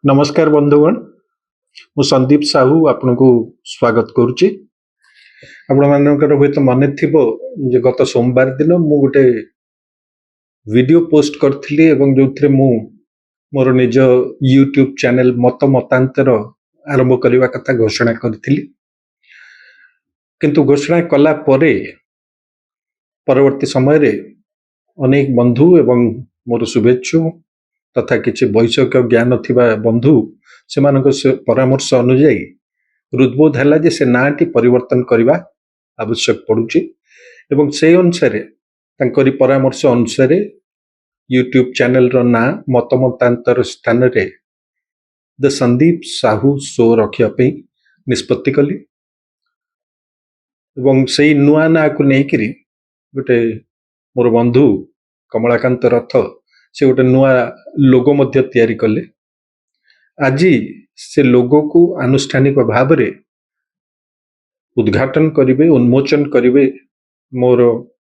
ନମସ୍କାର ବନ୍ଧୁଗଣ, ମୁଁ ସନ୍ଦୀପ ସାହୁ ଆପଣଙ୍କୁ ସ୍ୱାଗତ କରୁଛି। ଆପଣମାନଙ୍କର ହୁଏତ ମନେ ଥିବ ଯେ ଗତ ସୋମବାର ଦିନ ମୁଁ ଗୋଟେ ଭିଡିଓ ପୋଷ୍ଟ କରିଥିଲି ଏବଂ ଯୋଉଥିରେ ମୁଁ ମୋର ନିଜ ୟୁଟ୍ୟୁବ ଚ୍ୟାନେଲ ମତ ମତାନ୍ତର ଆରମ୍ଭ କରିବା କଥା ଘୋଷଣା କରିଥିଲି। କିନ୍ତୁ ଘୋଷଣା କଲା ପରେ ପରବର୍ତ୍ତୀ ସମୟରେ ଅନେକ ବନ୍ଧୁ ଏବଂ ମୋର ଶୁଭେଚ୍ଛୁ ତଥା କିଛି ବୈଷୟିକ ଜ୍ଞାନ ଥିବା ବନ୍ଧୁ, ସେମାନଙ୍କ ପରାମର୍ଶ ଅନୁଯାୟୀ ହୃଦବୋଧ ହେଲା ଯେ ସେ ନାଁଟି ପରିବର୍ତ୍ତନ କରିବା ଆବଶ୍ୟକ ପଡୁଛି ଏବଂ ସେଇ ଅନୁସାରେ, ତାଙ୍କରି ପରାମର୍ଶ ଅନୁସାରେ ୟୁଟ୍ୟୁବ ଚ୍ୟାନେଲର ନାଁ ମତ ମତାନ୍ତର ସ୍ଥାନରେ ଦ ସନ୍ଦୀପ ସାହୁ ଶୋ ରଖିବା ପାଇଁ ନିଷ୍ପତ୍ତି କଲି ଏବଂ ସେଇ ନୂଆ ନାଁକୁ ନେଇକିରି ଗୋଟେ ମୋର ବନ୍ଧୁ କମଳାକାନ୍ତ ରଥ, ସେ ଗୋଟେ ନୂଆ ଲୋଗୋ ମଧ୍ୟ ତିଆରି କଲେ। ଆଜି ସେ ଲୋଗୋକୁ ଆନୁଷ୍ଠାନିକ ଭାବରେ ଉଦ୍ଘାଟନ କରିବେ, ଉନ୍ମୋଚନ କରିବେ ମୋର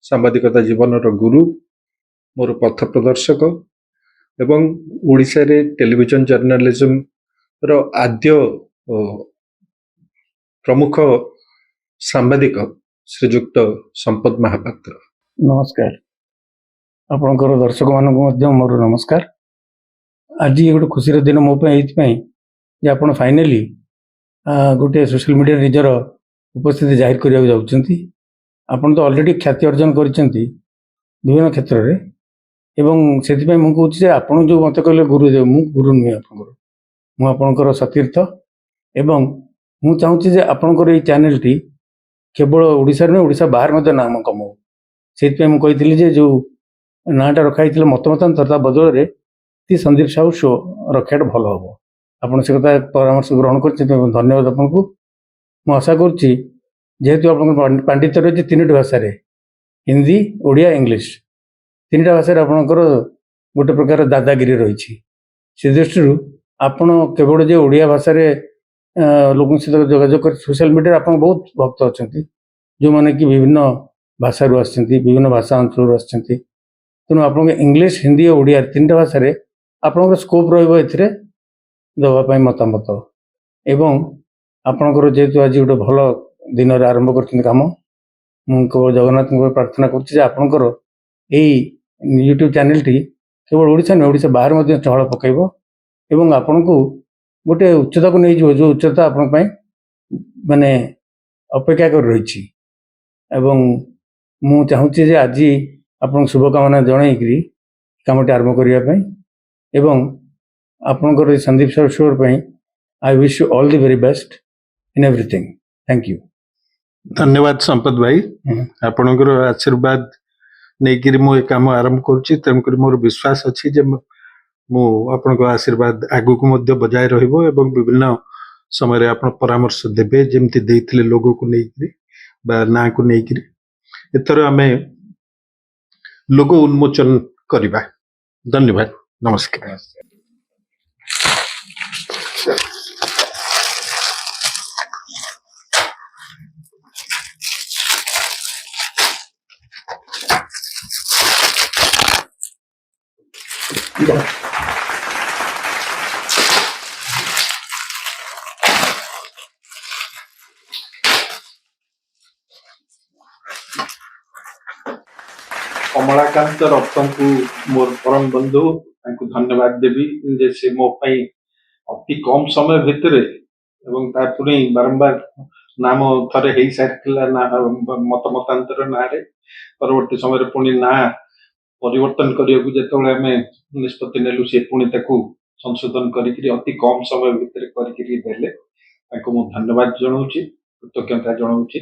ସାମ୍ବାଦିକତା ଜୀବନର ଗୁରୁ, ମୋର ପଥ ପ୍ରଦର୍ଶକ ଏବଂ ଓଡ଼ିଶାରେ ଟେଲିଭିଜନ ଜର୍ଣ୍ଣାଲିଜମର ଆଦ୍ୟ ପ୍ରମୁଖ ସାମ୍ବାଦିକ ଶ୍ରୀଯୁକ୍ତ ସମ୍ପଦ ମହାପାତ୍ର। ନମସ୍କାର। ଆପଣଙ୍କର ଦର୍ଶକମାନଙ୍କୁ ମଧ୍ୟ ମୋର ନମସ୍କାର। ଆଜି ଗୋଟେ ଖୁସିର ଦିନ ମୋ ପାଇଁ ଏଇଥିପାଇଁ ଯେ ଆପଣ ଫାଇନାଲି ଗୋଟେ ସୋସିଆଲ ମିଡ଼ିଆରେ ନିଜର ଉପସ୍ଥିତି ଜାହିର କରିବାକୁ ଯାଉଛନ୍ତି। ଆପଣ ତ ଅଲରେଡ଼ି ଖ୍ୟାତି ଅର୍ଜନ କରିଛନ୍ତି ବିଭିନ୍ନ କ୍ଷେତ୍ରରେ ଏବଂ ସେଥିପାଇଁ ମୁଁ କହୁଛି ଯେ ଆପଣ ଯେଉଁ ମୋତେ କହିଲେ ଗୁରୁଦେବ, ମୁଁ ଗୁରୁ ନୁହେଁ ଆପଣଙ୍କର, ମୁଁ ଆପଣଙ୍କର ସତୀର୍ଥ ଏବଂ ମୁଁ ଚାହୁଁଛି ଯେ ଆପଣଙ୍କର ଏଇ ଚ୍ୟାନେଲଟି କେବଳ ଓଡ଼ିଶାରେ ନୁହେଁ, ଓଡ଼ିଶା ବାହାରେ ମଧ୍ୟ ନାମ କମାଉ। ସେଇଥିପାଇଁ ମୁଁ କହିଥିଲି ଯେ ଯେଉଁ ନାଁଟା ରଖା ହେଇଥିଲା ମତ ମତାନ୍ତର, ତା ବଦଳରେ ଦି ସନ୍ଦୀପ ସାହୁ ଶୋ ରଖିବାଟା ଭଲ ହେବ। ଆପଣ ସେ କଥା ପରାମର୍ଶ ଗ୍ରହଣ କରିଛନ୍ତି, ଧନ୍ୟବାଦ ଆପଣଙ୍କୁ। ମୁଁ ଆଶା କରୁଛି, ଯେହେତୁ ଆପଣଙ୍କ ପାଣ୍ଡିତ୍ୟ ରହିଛି ତିନୋଟି ଭାଷାରେ, ହିନ୍ଦୀ, ଓଡ଼ିଆ, ଇଂଲିଶ, ତିନିଟା ଭାଷାରେ ଆପଣଙ୍କର ଗୋଟେ ପ୍ରକାର ଦାଦାଗିରି ରହିଛି। ସେ ଦୃଷ୍ଟିରୁ ଆପଣ କେବଳ ଯେ ଓଡ଼ିଆ ଭାଷାରେ ଲୋକଙ୍କ ସହିତ ଯୋଗାଯୋଗ କରି, ସୋସିଆଲ ମିଡ଼ିଆରେ ଆପଣ ବହୁତ ଭକ୍ତ ଅଛନ୍ତି, ଯେଉଁମାନେ କି ବିଭିନ୍ନ ଭାଷାରୁ ଆସିଛନ୍ତି, ବିଭିନ୍ନ ଭାଷା ଅଞ୍ଚଳରୁ ଆସିଛନ୍ତି। ତେଣୁ ଆପଣଙ୍କ ଇଂଲିଶ, ହିନ୍ଦୀ ଓ ଓଡ଼ିଆ ତିନିଟା ଭାଷାରେ ଆପଣଙ୍କର ସ୍କୋପ୍ ରହିବ ଏଥିରେ ଦେବା ପାଇଁ ମତାମତ। ଏବଂ ଆପଣଙ୍କର ଯେହେତୁ ଆଜି ଗୋଟେ ଭଲ ଦିନରେ ଆରମ୍ଭ କରିଛନ୍ତି କାମ, ମୁଁ କେବଳ ଜଗନ୍ନାଥଙ୍କୁ ପ୍ରାର୍ଥନା କରୁଛି ଯେ ଆପଣଙ୍କର ଏଇ ୟୁଟ୍ୟୁବ୍ ଚ୍ୟାନେଲଟି କେବଳ ଓଡ଼ିଶା ନୁହେଁ, ଓଡ଼ିଶା ବାହାରେ ମଧ୍ୟ ଚହଳ ପକାଇବ ଏବଂ ଆପଣଙ୍କୁ ଗୋଟେ ଉଚ୍ଚତାକୁ ନେଇଯିବ, ଯେଉଁ ଉଚ୍ଚତା ଆପଣଙ୍କ ପାଇଁ ମାନେ ଅପେକ୍ଷା କରି ରହିଛି। ଏବଂ ମୁଁ ଚାହୁଁଛି ଯେ ଆଜି ଆପଣଙ୍କୁ ଶୁଭକାମନା ଜଣାଇକିରି କାମଟି ଆରମ୍ଭ କରିବା ପାଇଁ ଏବଂ ଆପଣଙ୍କର ଏଇ ସନ୍ଦୀପ ସାହୁ ଶୋ ପାଇଁ I wish you all the very best in everything. Thank you. ଧନ୍ୟବାଦ ସମ୍ପଦ ଭାଇ। ଆପଣଙ୍କର ଆଶୀର୍ବାଦ ନେଇକିରି ମୁଁ ଏ କାମ ଆରମ୍ଭ କରୁଛି। ତେଣୁକରି ମୋର ବିଶ୍ୱାସ ଅଛି ଯେ ମୁଁ ଆପଣଙ୍କ ଆଶୀର୍ବାଦ ଆଗକୁ ମଧ୍ୟ ବଜାୟ ରହିବ ଏବଂ ବିଭିନ୍ନ ସମୟରେ ଆପଣ ପରାମର୍ଶ ଦେବେ, ଯେମିତି ଦେଇଥିଲେ ଲୋଗୋକୁ ନେଇକିରି ବା ନାଁକୁ ନେଇକିରି। ଏଥର ଆମେ ଲୋଗୋ ଉନ୍ମୋଚନ କରିବା। ଧନ୍ୟବାଦ, ନମସ୍କାର। କମଳାକାନ୍ତ ରଥଙ୍କୁ, ମୋର ପରମ ବନ୍ଧୁ, ତାଙ୍କୁ ଧନ୍ୟବାଦ ଦେବି ଯେ ସେ ମୋ ପାଇଁ ଅତି କମ ସମୟ ଭିତରେ ଏବଂ ତା ପୁଣି ବାରମ୍ବାର ନାମ ଥରେ ହେଇସାରିଥିଲା ନା ମତ ମତାନ୍ତର ନାଁରେ, ପରବର୍ତ୍ତୀ ସମୟରେ ପୁଣି ନାଁ ପରିବର୍ତ୍ତନ କରିବାକୁ ଯେତେବେଳେ ଆମେ ନିଷ୍ପତ୍ତି ନେଲୁ, ସେ ପୁଣି ତାକୁ ସଂଶୋଧନ କରିକିରି ଅତି କମ ସମୟ ଭିତରେ କରିକିରି ଦେଲେ। ତାଙ୍କୁ ମୁଁ ଧନ୍ୟବାଦ ଜଣାଉଛି, କୃତଜ୍ଞତା ଜଣାଉଛି।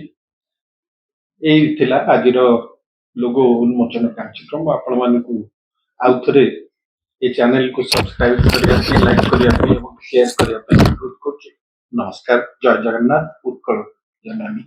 ଏଇ ଥିଲା ଆଜିର ଲୋଗୋ ଉନ୍ମୋଚନ କାର୍ଯ୍ୟକ୍ରମ। ଆପଣମାନଙ୍କୁ ଆଉ ଥରେ ଏ ଚ୍ୟାନେଲକୁ ସବସ୍କ୍ରାଇବ କରିବା ପାଇଁ, ଲାଇକ୍ କରିବା ପାଇଁ ଏବଂ ସେୟାର କରିବା ପାଇଁ ଅନୁରୋଧ କରୁଛି। ନମସ୍କାର, ଜୟ ଜଗନ୍ନାଥ, ଉତ୍କଳ ଜନନୀ।